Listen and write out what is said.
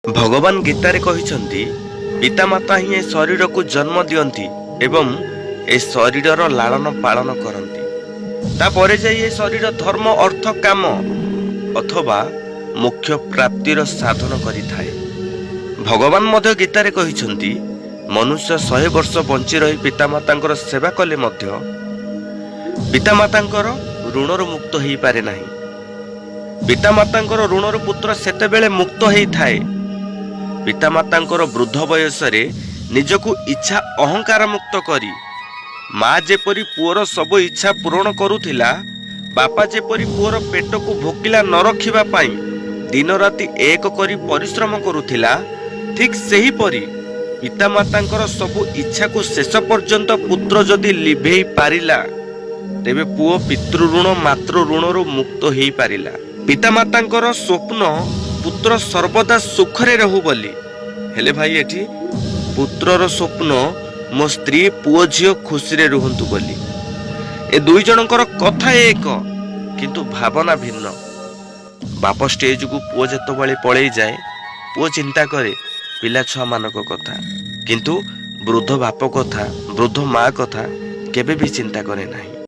ଭଗବାନ ଗୀତାରେ କହିଛନ୍ତି, ପିତାମାତା ହିଁ ଏ ଶରୀରକୁ ଜନ୍ମ ଦିଅନ୍ତି ଏବଂ ଏ ଶରୀରର ଲାଳନ ପାଳନ କରନ୍ତି। ତାପରେ ଯାଇ ଏ ଶରୀର ଧର୍ମ, ଅର୍ଥ, କାମ ଅଥବା ମୋକ୍ଷ ପ୍ରାପ୍ତିର ସାଧନ କରିଥାଏ। ଭଗବାନ ମଧ୍ୟ ଗୀତାରେ କହିଛନ୍ତି, ମନୁଷ୍ୟ 100 ବର୍ଷ ବଞ୍ଚି ରହି ପିତାମାତାଙ୍କର ସେବା କଲେ ମଧ୍ୟ ପିତାମାତାଙ୍କର ଋଣରୁ ମୁକ୍ତ ହେଇପାରେ ନାହିଁ। ପିତାମାତାଙ୍କର ଋଣରୁ ପୁତ୍ର ସେତେବେଳେ ମୁକ୍ତ ହେଇଥାଏ, ପିତାମାତାଙ୍କର ବୃଦ୍ଧ ବୟସରେ ନିଜକୁ ଇଚ୍ଛା ଅହଙ୍କାର ମୁକ୍ତ କରି। ମା ଯେପରି ପୁଅର ସବୁ ଇଚ୍ଛା ପୂରଣ କରୁଥିଲା, ବାପା ଯେପରି ପୁଅର ପେଟକୁ ଭୋକିଲା ନ ରଖିବା ପାଇଁ ଦିନରାତି ଏକ କରି ପରିଶ୍ରମ କରୁଥିଲା, ଠିକ୍ ସେହିପରି ପିତାମାତାଙ୍କର ସବୁ ଇଚ୍ଛାକୁ ଶେଷ ପର୍ଯ୍ୟନ୍ତ ପୁତ୍ର ଯଦି ଲିଭେଇ ପାରିଲା, ତେବେ ପୁଅ ପିତୃ ଋଣ, ମାତୃ ଋଣରୁ ମୁକ୍ତ ହେଇପାରିଲା। ପିତାମାତାଙ୍କର ସ୍ୱପ୍ନ ପୁତ୍ର ସର୍ବଦା ସୁଖରେ ରହୁ ବୋଲି। ହେଲେ ଭାଇ, ଏଠି ପୁତ୍ରର ସ୍ୱପ୍ନ ମୋ ସ୍ତ୍ରୀ, ପୁଅ, ଝିଅ ଖୁସିରେ ରୁହନ୍ତୁ ବୋଲି। ଏ ଦୁଇ ଜଣଙ୍କର କଥା ଏକ, କିନ୍ତୁ ଭାବନା ଭିନ୍ନ। ବାପ ଷ୍ଟେଜକୁ ପୁଅ ଯେତେବେଳେ ପଳେଇ ଯାଏ, ପୁଅ ଚିନ୍ତା କରେ ପିଲା ଛୁଆମାନଙ୍କ କଥା, କିନ୍ତୁ ବୃଦ୍ଧ ବାପ କଥା, ବୃଦ୍ଧ ମା କଥା କେବେ ବି ଚିନ୍ତା କରେ ନାହିଁ।